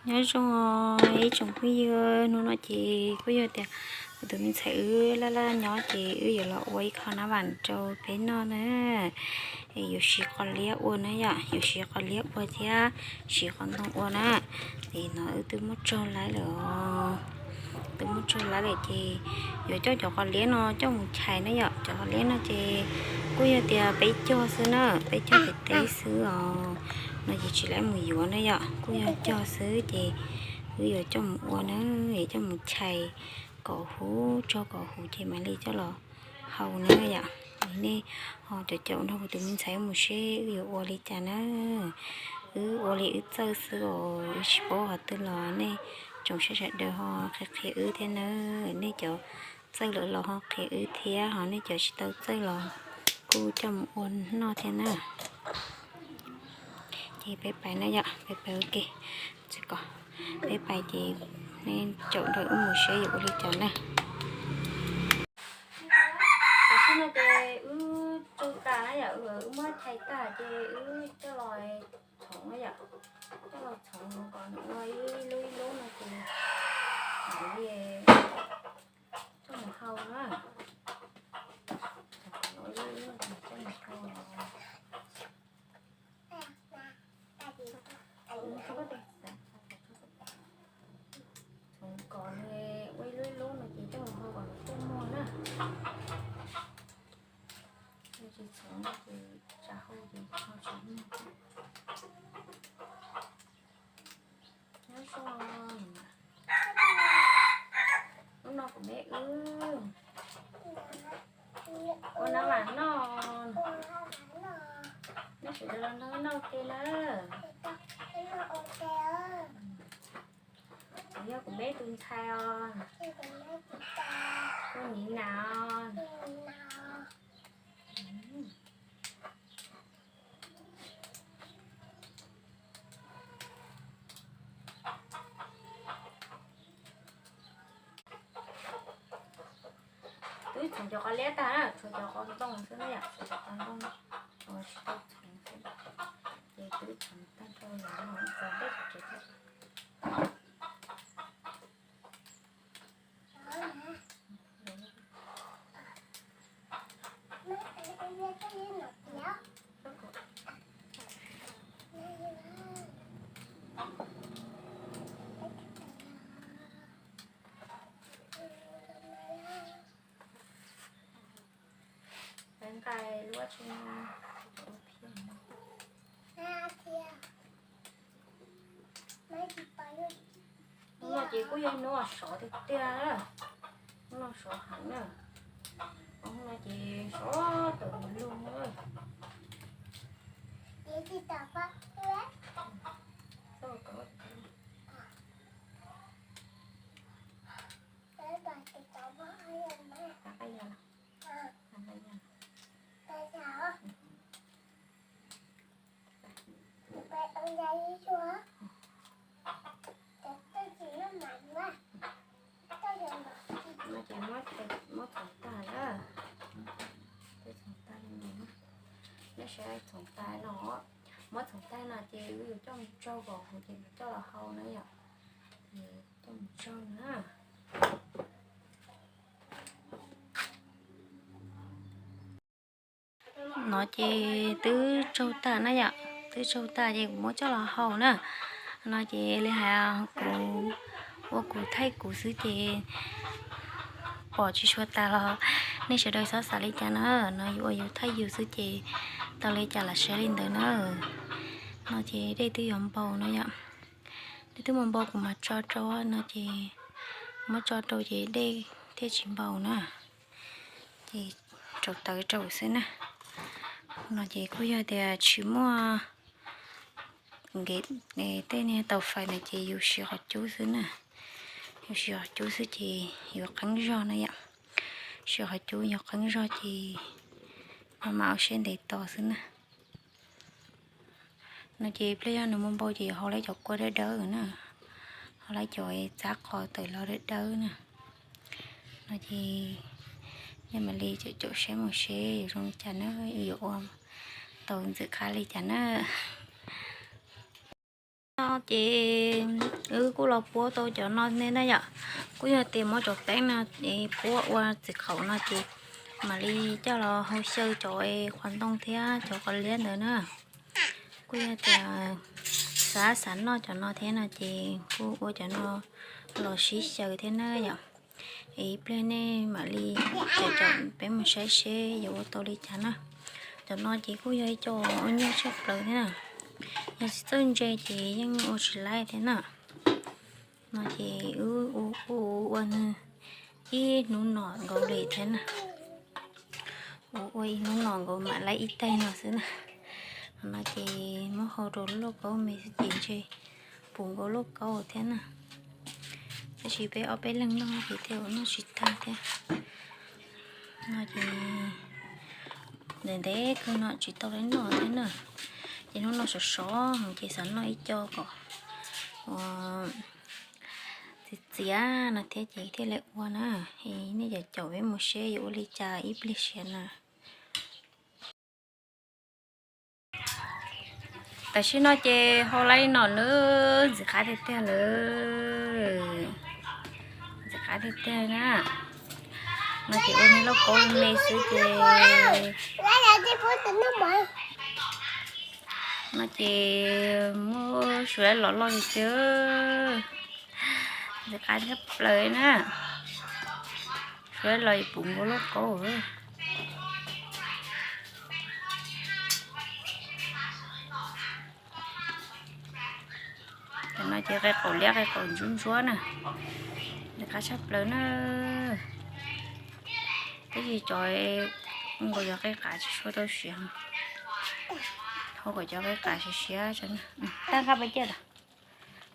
Nyob zoo ib tsoom phooj ywg, hnub no ces kuj yog tias kuv tus me ntxhais wb laj laj nyob ces wb yuav los ua ib qho nab vam rau peb noj na. Yuav siv qos liab ua na yom, yuav siv qos liab ua thiab siv qos ntoo ua na. Es no wb twb muab tsaug lawm, twb muab tsaug lawm ces yuav coj cov qos liab no coj mus chais na yom. Cov qos liab no ces kuj yog tias peb cog xwb na, peb cog pem teb xwb os. No ces tsis lab mus yuav na yom, kuj yog cog xwb ces wb yuav coj mus ua na, coj mus chais kom huv, tsaug kom huv ces mam li coj los hau na yom. Nej ho caum caum nrog kuv tus me ntxhais mus seb wb yuav ua li cas na. Wb ua li wb txawj xwb os, wb tsis paub qhov twg los nej tsoom saib sawv daws ho qhia qhia wb thiab na. Nej cov txawj lawm los ho qhia wb thiab, ho nej cov tsis tau txawj los kuj coj mus ua noj thiab na. Ces peb pais na yom, peb pais ua ke. Peb pais ces nej caum nrog wb mus seb yuav ua li cas na. Tam sim no ces wb tsaug tas na yom, wb muab chais tag ces wb coj los txhoov na yom, coj los txhoov kom nws ua ib lub ib lub no ces mam li coj mus hau na. Coj mus hau. Txhoov kom nws ua ib lub ib lub no ces coj mus hau kom nws tuaj muag na. Tsis txhoov no ces tsam hau ces ho tsis muag. Nyob zoo, hnub no kuv me wb ua nab vam noj, nej sawv daws los nrog noj ua ke na. Kuv yog kuv me tus ntxhais os, kuv niv nas os. Twb txhoov cov qos liab tag na, tshuav cov qos ntoo xwb na yom, tshuav cov qos ntoo uas tsis tau txhoov xwb. Ces twb txhoov tag rau lawm no, txhoov dej tsev. Nqaij luab tsis no. Hnub no ces kuj yog hnub sov tiag tiag na. Hnub no sov heev na. Hnub no ces sov tawm lug na. No ces muab txhoov tag na. Twb txhoov tag li no. Nej saib txhoov tag no. Muab txhoov tag no ces wb yuav coj mus tsaug kom huv ces coj los hau na yom. Coj mus tsaug na. No ces twb tsaug tag na yom, twb tsaug tag ces kuv muab coj los hau na. No ces li hais kuv ua kuv thaij kuv xwb ces pom tsis tshua tas los nej sawv daws txhob xav li cas na. No yus ua yus thaij yus xwb ces tau li cas los saib li ntawd na. No ces dej twb yuav npau no yom. Dej twb mus npau kuv mam tso rau no ces muab tso rau ces dej thiaj tsis npau na. Ces rau tawv rau xwb na. No ces kuj yog tias tsis muaj nkev tej niag tau fais no ces yus siv qhov cub xwb na. Yus siv qhov cub xwb ces yuav qeeb zog na yom. Siv qhov cub yog qeeb zog ces mam ua siab ntev tos xwb na. No ces pliag yog nws mus npau ces hau lawv cov kua dawb dawb na, hau lawv cov txav qos tawm los dawb dawb na. No ces nej mam li caum caum saib mus seb yuav zoo li cas na, yuav ua tau ntxim qab li cas na. No ces wb kuj los puab tau cov no ne na yom. Kuj yog tias muab cov peeb no es puab ua txiv qaum no ces mam li coj los hau xyaw cov qhov ntoo thiab cov qos liab ntawd na. Kuj yog tias xav xav noj cov no thiab no ces kuj ua cov no los sib xyaw thiab na yom. Es ib pliag nej mam li caum caum peb mus saib seb yuav ua tau li cas na. Cov no ces kuj yog ib co ua nyuaj tshaj plaws thiab na. Yog tsis txawj ntse ces yeej ua tsis laib thiab na. No ces wb ua ua ua nws ib hnub no nkaus li thiab na. Ua ua ib hnub no nkaus mam laib ib taig no xwb na. No ces muab hau rau lauj kaub me xwb ces ntshe puv nkaus lauj kaub thiab na. Tab sis peb ob peb leeg noj ces thiaj ua noj tsis tag thiab. No ces ntev ntev kawg no tsis tau laib noj thiab na. Ces hnub no sov sov ces xav noj ib co kom txias txias no thiab ces thiaj li ua na. Es nej caum caum peb mus seb yuav ua li cas ib pliag siav na. Tam sim no ces hau laib no lawm, ntxim qab tiag tiag lawm. Ntxim qab tiag tiag na. No ces ua niag lauj kaub me xwb ces no ces muab suav los loj tiag tiag. Ntxim qab tshaj plaws na. Suav los puv nkaus lauj kaub. Cov no ces qe qaum liab qe qaum ntsuab ntsuab na. Ntxim qab tshaj plaws na. Tab sis cov nkaus cov qe qav tsis tshua tau siav. Thov kom cov qe qav siav siav. Tab nqaj pab ciaj,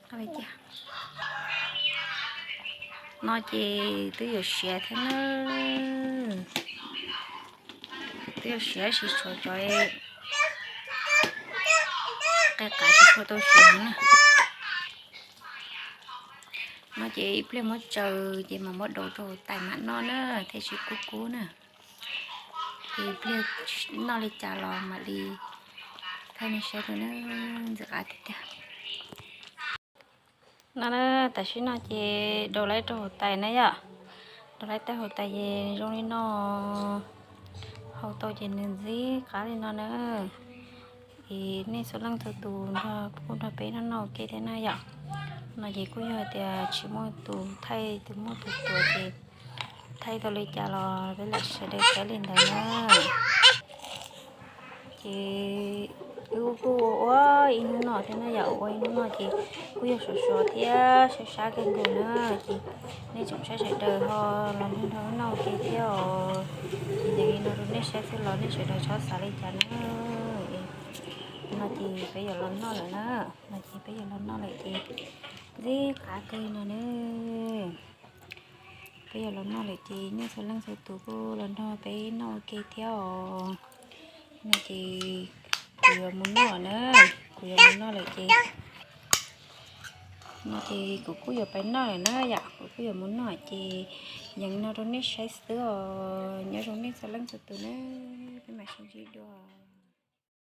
nqaj pab ciaj. No ces twb yuav siav thiab na. Twb yuav siav tab sis tshuav cov qe qav tsis tshua tau siav na. No ces ib pliag muab tsaws ces mam muab daus rau tais mam noj na, thiaj tsis kub kub na. Ces ib pliag noj li cas los mam li thaij nej saib rau na, ntxim qab tiag tiag. No tam sim no ces daus laib rau hauv tais na yom. Daus laib rau hauv tais ces zoo li no, hau tau ces nws ntxim qab li no na. Es nej txhua leej txhua tus nrog kuj nrog peb noj noj ua ke thiab na yom. No ces kuj yog tias tsis muaj tus thaij tus muaj tus tuav ces thaij tau li cas los peb lam sawv daws saib li ntawd na. Ces wb kuj ua ua ib hnub no thiab na yom, ua ib hnub no ces kuj yog sov sov thiab sab sab kawg nkaus na. Ces nej tsoom saib sawv daws ho los nrog nrog noj ua ke thiab os. Ces yees li no rau nej saib xwb los nej sawv daws txhob xav li cas na. No ces peb yuav los noj lawm na. No ces peb yuav los noj lawm ces ntxim qab kawg no na. Peb yuav los noj lawm ces nej txhua leej txhua tus kuj los nrog peb noj ua ke thiab os. No ces kuv yuav mus noj na, kuv yuav mus noj lawm ces, no ces kuv kuj yuav pais noj lawm na yom, kuv kuj yuav mus noj ces yees no rau nej saib xwb os. Nyob zoo nej txhua leej txhua tus na, peb mam sib ntsib dua.